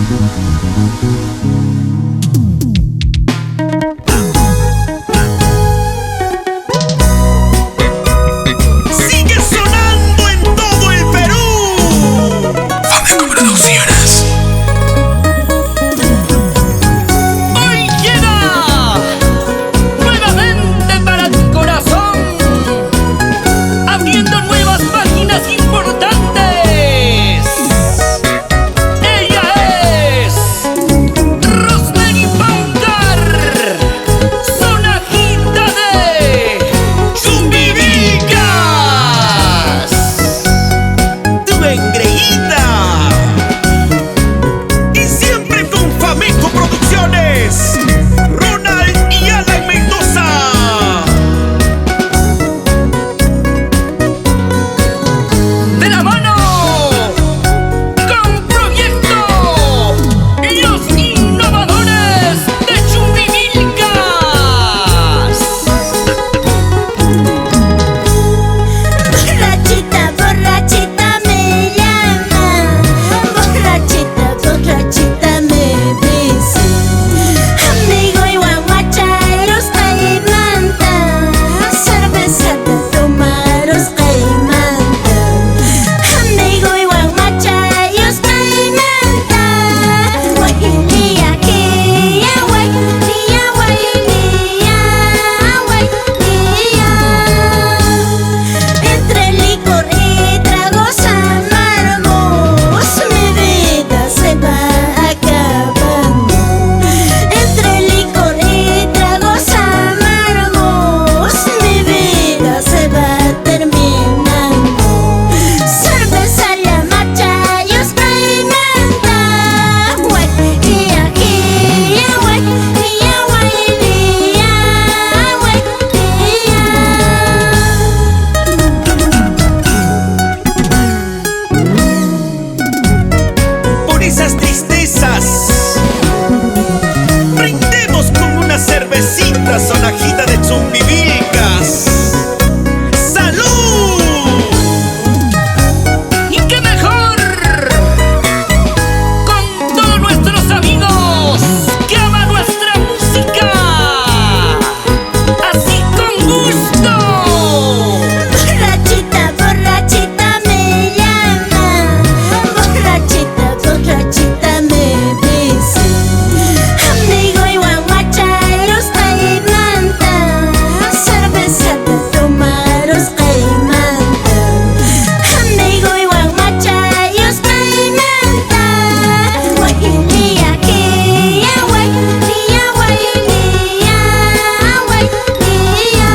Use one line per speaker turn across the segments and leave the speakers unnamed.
Sigue sonando en todo el Perú.
Fameco Producciones.
Hoy llega nuevamente para tu corazón, abriendo nuevas páginas importantes. Ella es Rosmery Paucar, sonajita de Chumbivilcas.
Tu engreída. Y siempre con Fameco Producciones, Ronald y Alan Mendoza.
De la mano con Proyecto Los Innovadores de Chumbivilcas.
Borrachita, borrachita me llama, borrachita, borrachita me dice, amigo y guaguacharos manta, cerveza te tomaros manta, amigo y guaguachayos manta, guajinia que guajinia guajinia guajinia. Entre licor y tragos amargos, mi vida se va acabando. Entre licor y tragos amargos, mi vida se va terminando. Cerveza la marcha y os manda. Guay, ia, ia, guay, ia, guay, ia, guay, ia.
Por esas tristezas, brindemos con una cervecita sonajita de Chumbivilcas. ¡Salud!
¡Y qué mejor! Con todos nuestros amigos que aman nuestra música. Así con gusto.
Borrachita, borrachita me llama, borrachita, borrachita me dice, amigo y guaguacharos manta, cerveza te tomaros manta, amigo y guaguachayos manta, guajinia que guajinia guajinia guajinia.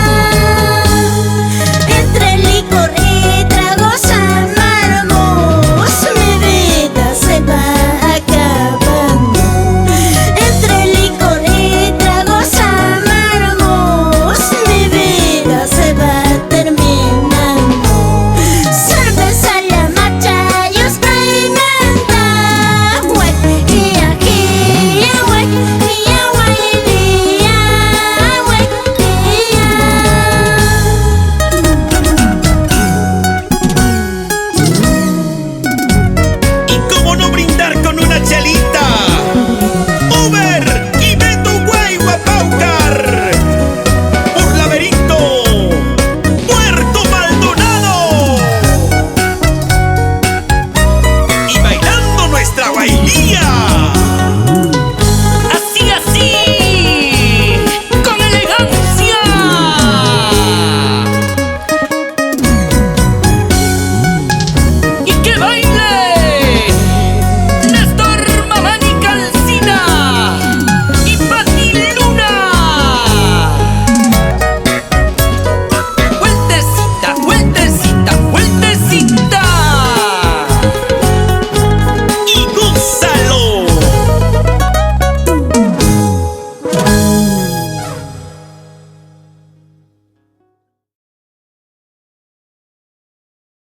Entre licor y tragos amargos, mi vida se va acabando. Entre licor y tragos amargos, mi vida se va terminando. Cerveza la marcha y os manda. Guay, ia, ia, guay, ia, guay, ia, guay, ia.
¿Y cómo no brindar con una chelita? Uber y Beto Guayua Paucar. Por Laberinto, Puerto Maldonado. Y bailando nuestra guaylita.